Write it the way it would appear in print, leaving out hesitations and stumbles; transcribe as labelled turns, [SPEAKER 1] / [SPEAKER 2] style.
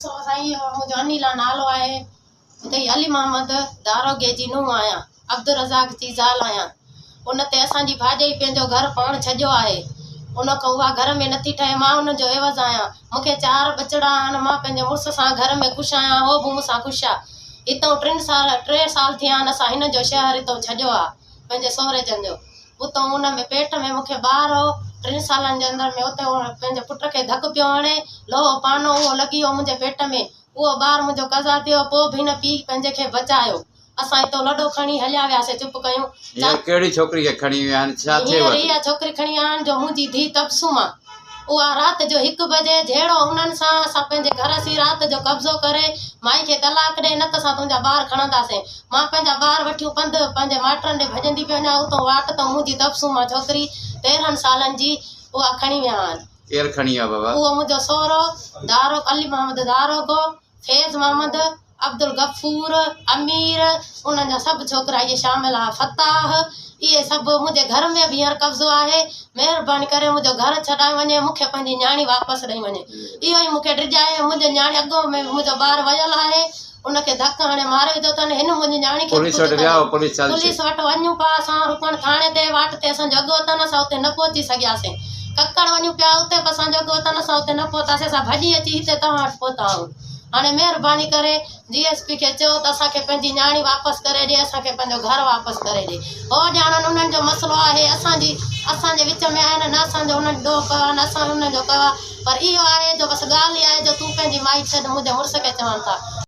[SPEAKER 1] سائين منهنجو انيلا نالو آهي اتي علي محمد داروغي جي نونهن آهيان عبدالرزاق جي زال آهيان ان تي اسان جي ڀاڄائي پنهنجو گهر پاڻ ڇڏيو آهي ان کان اها گهر ۾ نٿي ٺهي مان ان جو عيوض آهيان مون کي چار ٻچڙا آهن مان پنهنجي مڙس سان گهر ۾ خوش آهيان هو به مون سان خوش آهي هتئون ٽن سال ٽي سال ٿيا آهن اسان هن جو شهر هتئون ڇڏيو آهي پنهنجي سهريجن جو اتان ان ۾ پيٽ ۾ مون کي ٻار هو، ٽن سالن جي اندر ۾ اتي پنهنجي پٽ کي ڌڪ پيو هڻي، لوهو پانو اهو لڳي ويو منهنجي پيٽ ۾، اهو ٻار منهنجو قضا ٿيو، پوء به هن پيء پنهنجي کي بچايو. اسان اتان لڏو کڻي هليا وياسين، چپ ڪيون.
[SPEAKER 2] هينئر ڪهڙي ڇوڪري کي کڻي ويا آهن، ڇا ٿيو
[SPEAKER 1] هينئر اها ڇوڪري کڻي ويا آهن جو منهنجي ڌيء تبسم آ. اها رات جو هڪ بجي جهيڙو انهن سان، اسان پنهنجي گهر سين رات جو قبضو ڪري مائي کي طلاق ڏي نه ته اسان تنهنجا ٻار کڻنداسين. مان پنهنجا ٻار وٺيون پنڌ پنهنجي مائٽن ڏي ڀڄندي پئي وڃان، اتون واٽ تان منهنجي تبسم مان ڇوڪري 13 سالن جي اها کڻي ويا آهن.
[SPEAKER 2] ڪير کڻي ويا بابا؟
[SPEAKER 1] اهو منهنجو سهرو دارو علي محمد داروغو، فيض محمد، عبدالغفور، امير، انهن جا سڀ ڇوڪرا اهي شامل ها، فتاح، اهي سڀ منهنجي گهر ۾ به هينئر قبضو آهي، مهرباني ڪري منهنجو گهر ڇڏايو وڃي، مون کي پنهنجي نياڻي واپس ڏئي وڃي. اهو ئي مون کي ڊڄ آهي، منهنجي نياڻي اڳ ۾ به منهنجو ٻار ويل آهي، ان کي ڌڪ هڻي ماري وڌو اٿن، هن منهنجي نياڻي کي به
[SPEAKER 2] پوليس وٽ
[SPEAKER 1] ڪجهه
[SPEAKER 2] ويا
[SPEAKER 1] ڪيو.
[SPEAKER 2] هئو، پوليس ڇا ٿي چئي؟
[SPEAKER 1] پوليس وٽ وڃون پيا اسان رڪڻ ٿاڻي تي واٽ تي اسان جو اڳو اٿن، اسان اتي نه پهچي سگهياسين. ڪڪڙ وڃون پيا اتي به اسان جو اڳو اٿن، اسان اتي نه پهتاسين، اسان ڀڄي اچي هتي توهان وٽ پهتا آهيون. هاڻي مهرباني ڪري ڊي ايس پي کي چئو ته اسان کي پنهنجي نياڻي واپس ڪري ڏي، اسان کي پنهنجو گهر واپس ڪري ڏي. هو ڄاڻن انهن جو مسئلو آهي، اسان جي اسان جي وچ ۾ آهن، نه اسان جو انهن ڏوهه ڪيو آهي نه اسان انهن جو ڪيو آهي، پر اهو آهي جو بس ڳالهه اها آهي جو تون پنهنجي مائي ڇڏ، منهنجي مڙس کي چون ٿا.